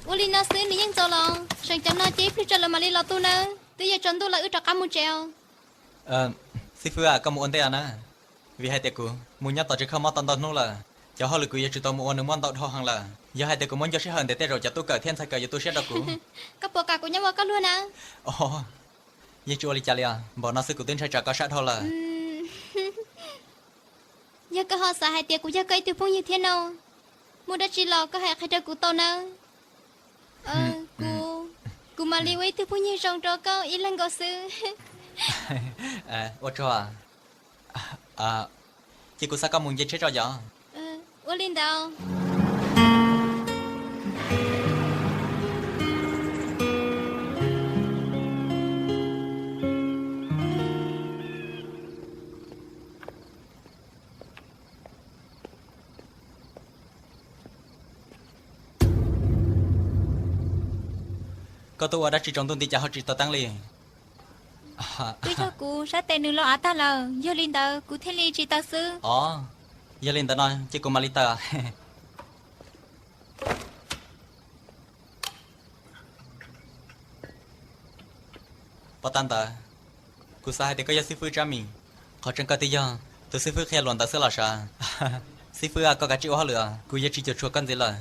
Ua li no xwb nws yeej txaus los, seem cov no ces ib pliag tso lawv mam li los tu nawb. Twb yuav tsaus ntuj lawm, wb rov qab mus tsev os. Xib fwb, koj mus ua ntej na, vim hais tias kuv mus nyob tom tsev kho mob tau ntau hnub lawm, cov hauj lwm kuv yuav tsum tau mus ua nws muaj ntau dhau heev lawm. Yog hais tias kuv muab nco sij hawm ntes tej zaum cov tub kawm thiab ntxhais kawm yuav tu siab rau kuv. Koj puas kam kuv nyob ua koj luag na? Os, yeej tsis ua li cas li os, npaum no xwb kuv twb ntshai tsam koj sab dhau lawm. Yog koj ho xav hais tias kuv yog koj ib tug phooj ywg thiab no, muaj dab tsi los koj hais qhia rau kuv tau nawb. Kuv, kuv mam li ua ib tug phooj ywg zoo rau koj ib leeg nkaus xwb. Ua tsaug. Ces kuv xa koj mus nce tsheb tso yom? Ua li ntawd. Koj tuaj ua dab tsi tsaus ntuj nti cas ho tsis taws teeb li? Twb yog kuv sab tes nws los av tag lawm, yog li ntawd kuv thiaj li tsis taws xwb. Os, yog li ntawd no ces kuv mam li taws. Pov tag ntawd, kuv xav hais tias koj yog xib fwb Tsab Mis, qhov tseeb koj twb yog tus xib fwb qhia luam ntawd xwb los sav. Xib fwb, koj kav tsij ua hauj lwm, kuv yuav tsis cuam tshuam koj ntxiv lawm.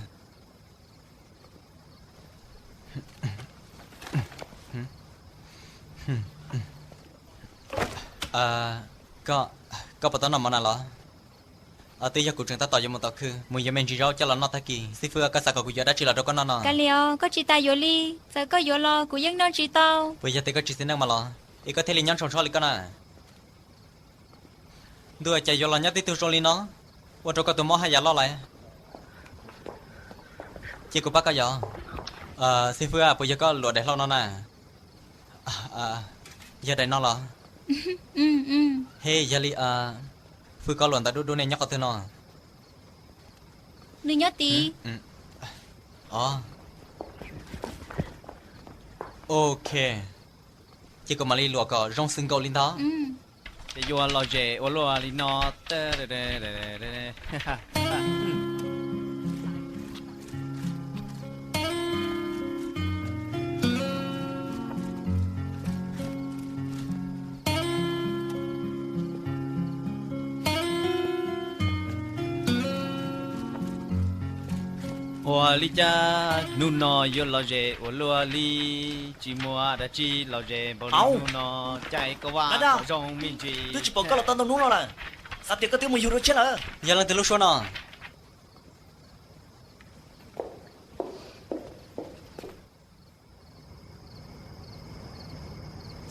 Koj, koj puas tau noj mov na los? Twb yog kuv tseem tab tom yuav mus tom khw mus yuav me ntsis zaub coj los noj tag kis. Xib fwb, koj xav kom kuv yuav dab tsi los rau koj noj no? Kav liam, koj tsis tas yuav li, txawm koj yuav los kuv yeej noj tsis tau. Puas yog tias koj tsis txiv neej mas los es koj thiaj li nyob ntshaus ntsho li koj na? Ntuj, cas yuav los nyob tib tug zoo li no, ua rau koj tus mob haj yam loj lawm. Cia kuv pab koj yos. Xib fwb, puas yog koj luam daim hlau no na? Yog daim no los? He, yog li fwb, koj luam ntawv dub dub ne nyob qhov twg no? Nws nyob tid. Ok, ces kuv mam li luam kom zoo xwm nkaus li ntawd. Ces yuav lom zem ua luaj li no. Ua li cas hnub no yuav lom zem ua luaj li, tsis muaj dab tsi lom zem npaum li hnub no. Cas koj vaj zoo me ntsis, twb tsis pom koj los tau ntau hnub no lawm, xav tias koj twb mus yug dua tshiab lawm. Yog leej twg lub suab no?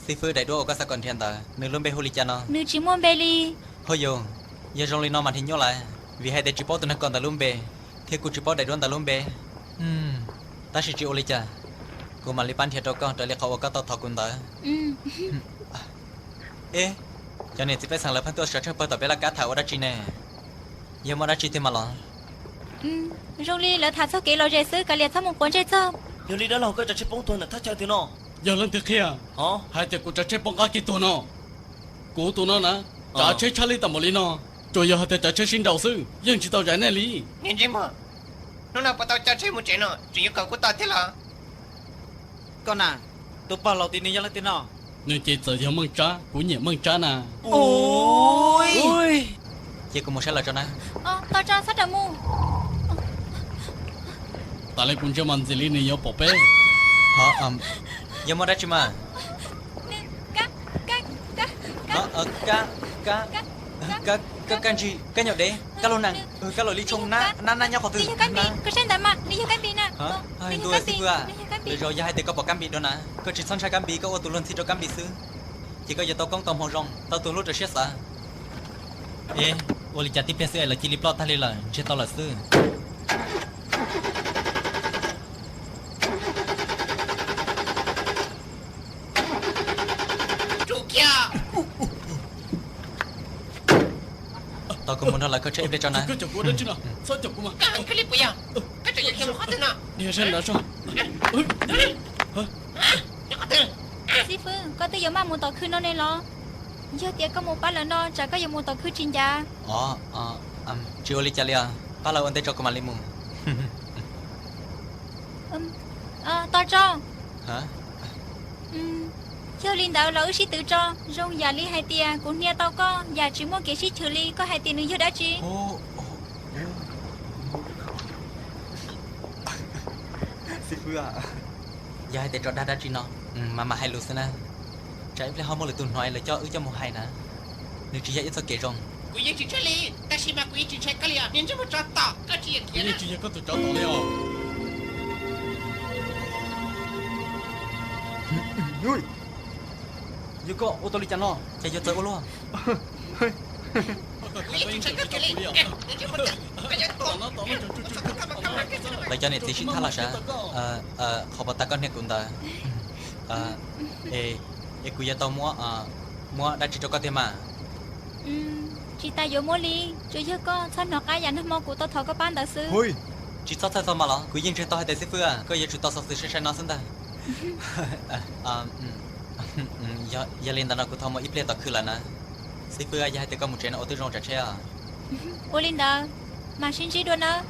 Xib fwb, daim duab uas koj xav kom nrhiav ntawd nws lub npe hu li cas no? Nws tsis muaj npe li. Hauj yus, yog zoo li no mas nrhiav nyuaj lawm, vim hais tias tsis paub tus neeg koj ntawd lub npe, thiab kuv tsis paub daim duab ntawd lub npe. Tab sis tsis ua li cas, kuv mam li pab nrhiav rau koj raws li qhov uas koj tau thov kuv ntawd. Eb, cov niam txiv pej xeem lawv pheej tuaj sawv tsees pawg tom peb laj kab tham ua dab tsi ne? Yog muaj dab tsi tiag mas los? Zoo li lawv tham txog kev lom zem xwb, kav liam txhob mus quav ntsej txog. Yog li dab laug, koj cov tsheb poob tuag ntawm thaj chaw twg no? Yog leej twg qhia hais tias kuv cov tsheb poob qab kiag tuag no? Kuv tus no na, tsav tsheb tshaj lij tau npaum li no, tsuas yog hais tias cov tsheb sib nraus xwb, yeej tsis tau zais nej li. Niag ntsej muag, hnub no puas tau coj tsheb mus tsev no, tseem yuav kawm kuv tog thiab los? Koj na, tus pog laus tim nws yog leej twg no? Nws ces txawm yog Meej Tsab, kuv nyiam Meej Tsab na. Ces kuv mus saib lawv tso na. Tau tso, txhob rawm mus. Tas li kuv ntsia mas ntxim li nws yuav pom peb. Yog muaj dab tsi mas? Kab ntsig, kab nyuam dev, kab lug nees, kab luam li tshoo, nab nab nyob qhov twg? Kab npis, koj saib ntawd mas, nws yog kab npis na. Ntuj, xib fwb, lwm zaus yog hais tias koj pom kab npis dua na, koj tsis txhob ntshai kab npis, koj ua tus luag ntxhi rau kab npis xwb, ces koj yuav tau koob tau hmoov zoo, tau tu lub rawv siab xav. Eb, ua li cas tib pliag xwb es lawv cia li ploj tag li lawm, ntsiag to lawm xwb. Tsum kiag. Tos kuv mus nrog lawv kho tsheb ib pliag tso na. Xib fwb, koj twb yuav maj mus tom khw no ne los? Yog tias koj mus pab lawv no tsam koj yuav mus tom khw tsis ncav. Tsis ua li cas li os, pab lawv ua ntej tso kuv mam li mus. Tos tso. Yog li ntawd los wb sib twv tso. Zoo yam li hais tias kuv hnia tau koj yam tsis muaj kev sib chwv li, koj hais tias nws yog dab tsi? Xib fwb, yog hais tias tso dag dab tsi no, mas mam hais lus xwb na. Tsam ib pliag ho muaj lwm tus hnov lawv coj wb coj mus hais na. Nws tsis yog ib txoj kev zoo. Kuv yeej tsis ntshai li, tab sis mas kuv yeej tsis ntshai koj li os, niag ntsej muag tsov tom, koj tsis yog thiab. Yeej tsis yog koj tus tsov tom li os. Yog koj ua tau li cas no? Ces yuav txawv ua luaj. Lawv cov niam txiv sib thab los sav, qhov pov tas koj hnia kuv ntawd. Es kuv yuav tau muab dab tsi rau koj tiag mas? Tsis tas yuav muab li, tsuas yog koj txhob hnov qab yam nag hmo kuv tau thov koj pab ntawd xwb. Tsis txhob txhawj txog mas los, kuv yeej ntseeg tau hais tias xib fwb, koj yuav tsum tau xov xwm sai sai no xwb ntag. Yog li ntawd no kuv thov mus ib pliag tom khw lawm na. Xib fwb, yog hais tias koj mus tsev no ua tib zoo tsav tsheb os. Ua li ntawd, mam sib ntsib dua nawb.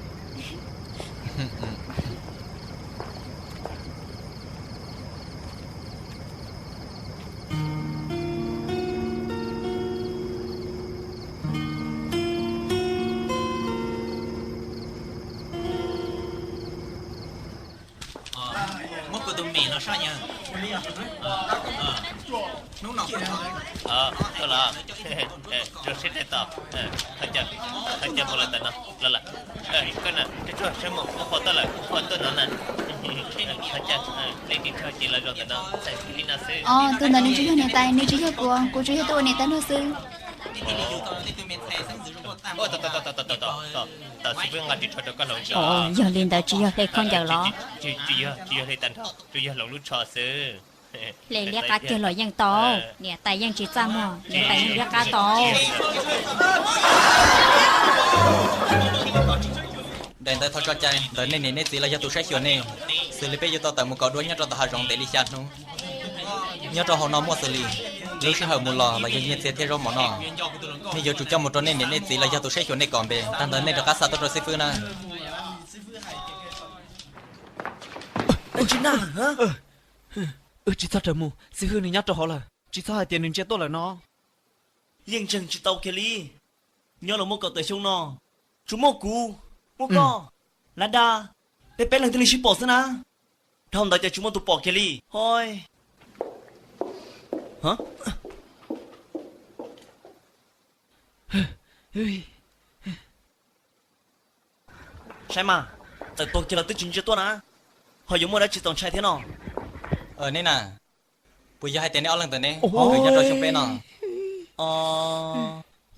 Muab kuv tus mem los soj yawg. Hnub no kuv thov, los, zoo siab tos, qhov chaw mus lawm ntawm no, los lawm. Koj na, tsuag tsuag saib mus, kuv qhuas tuaj lawm, kuv qhuas tuaj no na. Qhov chaw, leej twg tshaj ces los zoo ntawm no, txawm li no xwb. Tus ntawd nws tsis yog niam tais, nws tsis yog kuv, kuv tsuas yog tuaj ua niam tais nrog xwb. Tos xib fwb nqa ris tsho rau koj hloov. Yog li ntawd tsis yog hle khaub ncaws los? Tsis yog, tsis yog hle tag nrho, tsuas yog hloov lub tsho xwb. Hle liab qab kiag los yeej tau, niam tais yeej tsis txaj muag, niam tais yeej liab qab tau. Daim ntawv thov tso cai ntawm nej niam nej txiv los yog tus saib xyuas nej, xws li peb yuav tau tawm mus kaus duab nyob rau tom hav zoov ntev li xya hnub. Nyob rau hauv no muaj xws li lub sij hawm mus los los yog nyiaj txiag thiab zaub mov noj. Nej yuav tsum coj mus rau nej niam nej txiv los yog tus saib xyuas nej kom npe, tag ntawd nej rov qab xa tuaj rau xib fwb na. Wb tsis txhob rawm mus, xib fwb nws nyob rau hauv lawm, tsis txhob hais tias nws ntsia tuaj lawm no. Yeej ntseeg tsis tau kiag li. Nyob los muaj kaum tawm xyoo no, tsuas muaj kuv, muaj koj, Lab Dab, peb peb leeg thiaj li sib pom xwb na. Dhau ntawd cas tsis muaj tus pom kiag li. Hoi. Saib mas, txawm tuag kiag los twb tsis ntsia tuaj na, ho yuav muaj dab tsi txaus ntshai thiab no? Nej na, puas yog hais tias nej ob leeg ntawm ne, nyob rau xyoo peb no?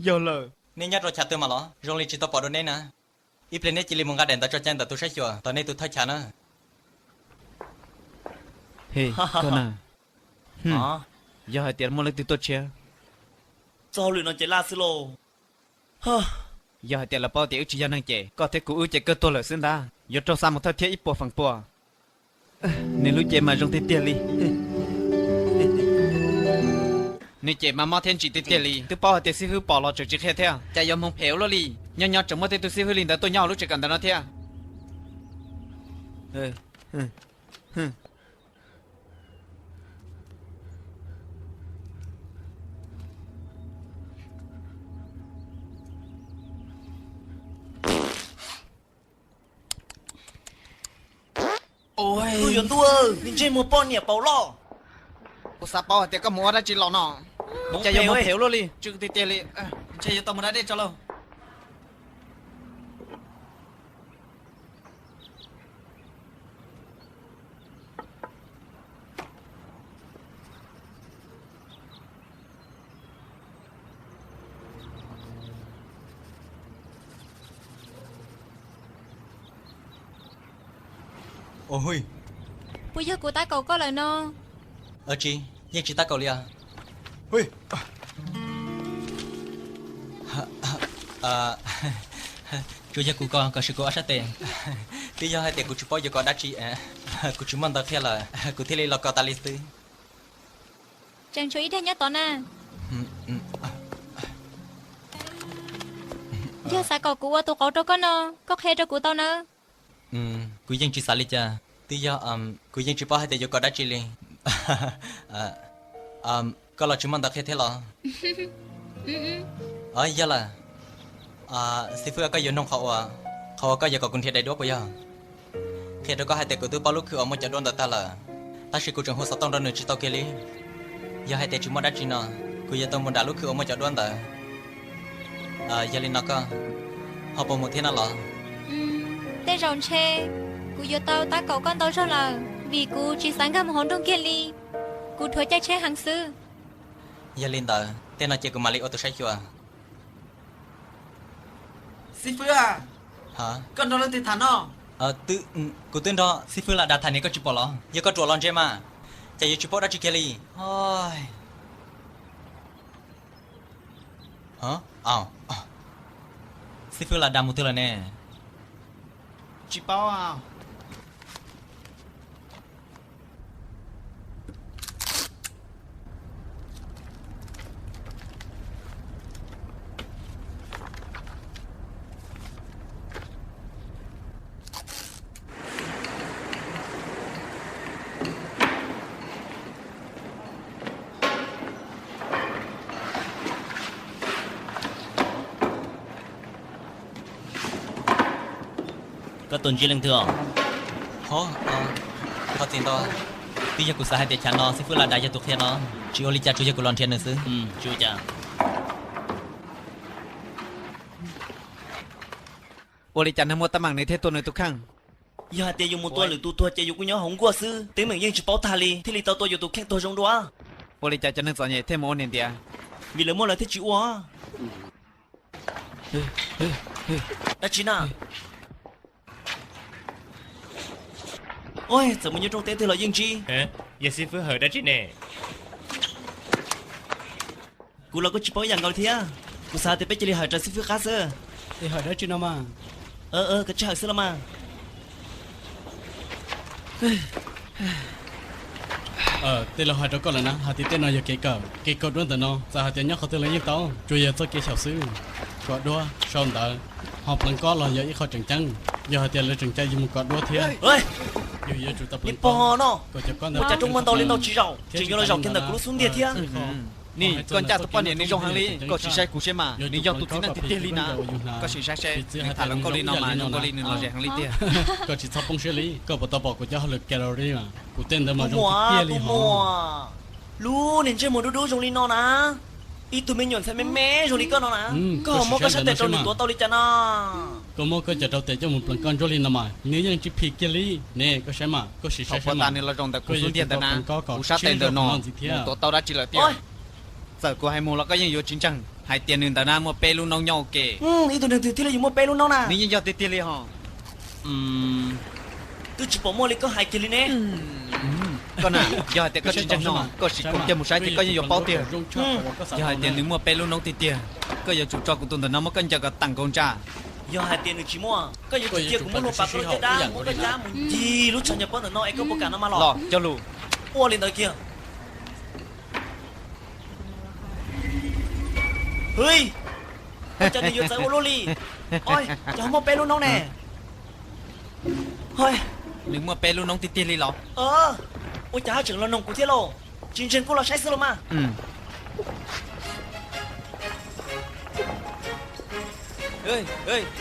Yog lawm. Nej nyob rau chav twg mas los zoo li tsis tau pom dua neb na. Ib pliag neb cia li mus nqa daim ntawv tso cai ntawm tus saib xyuas tos nej tus thawj chav na. Koj na, yog hais tias muaj leej twg tuaj tshiab, txoj hauj lwm no ces laj xwb lauj. Yog hais tias lawv paub tias wb tsis yog neeg ces koj thiab kuv wb ces kawg tuag lawm xwb ntag. Yuav raug xa mus thawj thiab ib puas feem pua. Nws lub cev mas zoo tiag tiag li. Nws cev mas mob thiab ntsim tiag tiag li. Twb paub hais tias xib hwb pom los tseem tsis qhia thiab, cas yuav hmoov phem ua luaj li. Nyob nyob tseem muaj tej tug xib hwb li ntawd tuaj nyob hauv lub tsev kawm ntawv no thiab. Kuv yuav ntuj, ntsej muag poj niam paus loj. Kuv xav paub hais tias koj mus ua dab tsi los no. Cas yuav mus phem ua luaj li, tsw tiag tiag li. Ntshe yuav tau mus da dej tso lauj. Puas yog kuv tab kaum koj lawm no? Tsis, yeej tsis tab kaum li os. Tsuas yog kuv kos, kos siv kuv ob sab tes. Twb yog hais tias kuv tsis paub yuav kos dab tsi, kuv tsis muaj ntawv qhia lawm, kuv thiaj li los kos tas li xwb. Tseem tshuav ib daim nyob tod na. Yog xav kom kuv ua tus qauv rau koj no, koj qhia rau kuv tau nawb. Kuv yeej tsis xav li cas, twb yog kuv yeej tsis paub hais tias yuav kos dab tsi li. Koj los tsis muaj ntawv qhia thiab los? Yog lawm. Xib fwb, koj yuav nug qhov uas, qhov uas koj yuav kom kuv nrhiav daim duab puas yog? Qhia rau koj hais tias kuv twb paub lub khw uas muaj cov duab ntawd tag lawm, tab sis kuv tseem hu xov tooj rau nws tsis tau kiag li. Yog hais tias tsis muaj dab tsi no, kuv yuav tau mus nram lub khw uas muaj cov duab ntawd. Yog li no koj ho puas mus thiab no los? Tej zaum ntshe kuv yuav tau tab kaum koj ntau zog lawm, vim kuv tsis xav nkag mus hauv nroog kiag li. Kuv dhuav caij tsheb heev xwb. Yog li ntawd tej no ces kuv mam li ua tus saib xyuas. Xib fwb, koj nrog leej twg tham no? Kuv twb nrog xib fwb Las Das tham ne, koj tsis pom los? Yog koj ruam los ntse mas, cas yuav tsis paub dab tsi kiag li. Xib fwb Las Das mus twg lawm ne? Tsis paub. Koj tuaj ntsib leej twg os? Ho, ho txiv ntau. Twb yog kuv xav hais tias chav no xib fwb Las Das yog tus qhia no. Tsis ua li cas, tsuas yog kuv los nrhiav nws xwb. Tsis ua cas. Ua li cas nws muaj teeb meem nws thiaj tua nws tus kheej? Yog hais tias yus mus tua lwm tus tuag ces yus kuj nyob hauv nkuaj xwb, teeb meem yeej tsis paub tag li thiaj li tau tua yus tus kheej tuag zoo dua. Ua li cas cov neeg txom nyem thiaj mus ua niam ntiav? Vim lawv muaj lawv thiaj tsis ua. Dab tsi na? Oj, txawm mus nyob rooj teb twg los yeej ntsib. Yog xib fwb hawm dab tsi ne? Kuv los kuj tsis paub ib yam nkaus thiab. Kuv xav tias peb cia li hawm raws xib fwb qab xwb. Es hawm dab tsi no mas? Koj tsis hawm xwb los mas. Tej laus hais rau koj lawm na, hais tias tej no yog kev kawm, kev kawm duab ntawm no txawm hais tias nyob qhov twg los yeej tau, tsuas yog txoj kev xyaum xwb. Kawm duab, sau ntawv, ho pleev kob los yog ib qho tseem ceeb. Yog hais tias lawv tseem caw yus mus kawm duab thiab, yus yuav tsum tau pleev kob no. Ua cas rooj muaj ntau li ntau tsis zaum, tseem yuav los zaum kiag ntawm kuv lub xub ntiag thiab. Nim, koj ncaj tus poj niam nws zoo heev li, koj sim saib kuv seb mas, nws yog tus txiv neej tiag tiag li na. Koj sim saib seb, nws tham hluas nkauj li no mas zoo nkaus li nws lom zem heev li tiag. Koj tsis txhob poob siab li, koj puas tau pom kuv cov hauj lwm calorie mas, kuv tej ntawd mas zoo tiag tiag li hos. Lub niag ntsej muag dub dub zoo li no na, ib tug me nyuam ntxhais me me zoo li koj no na, koj ho muab koj sab tes rau nws tuav tau li cas no? Koj muab koj cov rau tes coj mus pleev kob ntsuab li no mas nws yeej tsis phim kiag li ne. Koj saib mas, koj sim saib seb mas, nws los zaum ntawm kuv xub ntiag ntawm na, kuv sab tes ntawm no mus tuav tau dab tsi lawm tiag. Txawm kuv hais mus los koj yeej yuav tsis ntseeg, hais tias nws ntawd na muaj peb lub noob nyob ua ke. Ib tug neeg twg thiaj li yuav muaj peb lub noob na? Nws yeej yog tiag tiag li hos. Twb tsis pom muaj li koj hais kiag li ne. Koj na, yog hais tias koj tsis ntseeg no, koj sim koom kiag mus saib ces koj yeej yuav paub tiag. Yog hais tias nws muaj peb lub noob tiag tiag, koj yuav tsum tso kuv tus ntawm no muab koj ncaws kom tawm nkaus ntsa. Yog hais tias nws tsis muaj, koj yuav tsum cia kuv muab luag pas koj lub caj dab muab koj cab mus ncig lub tshav nyuag pob ntawm no es koj puas kam no mas los? Los cog lus. Ua li ntawd kiag. Hwj, ua cas nws yuav txawv ua luaj li? Oj, cas ho muaj peb lub noob ne? Nws muaj peb lub noob tiag tiag li los? Ua cas haj tseem los noog kuv thiab lauj? Tsis ntseeg kuj los saib xwb los mas.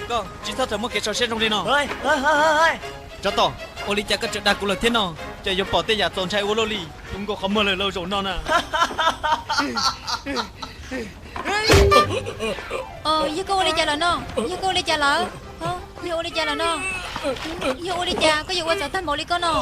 Koj tsis txhob rawm muaj kev so siab zoo li no. Tsov tom, ua li cas koj tseem dag kuv lawm thiab no? Cas yuav pom tej yam txaus ntshai ua luaj li. Tus nkaus qhov muag lawm lauj zaum no na. Yog koj ua li cas lawm no? Yog koj ua li cas lawm? Yog ua li cas lawm no? Yog ua li cas koj yuav ua txawv tag npaum li koj no?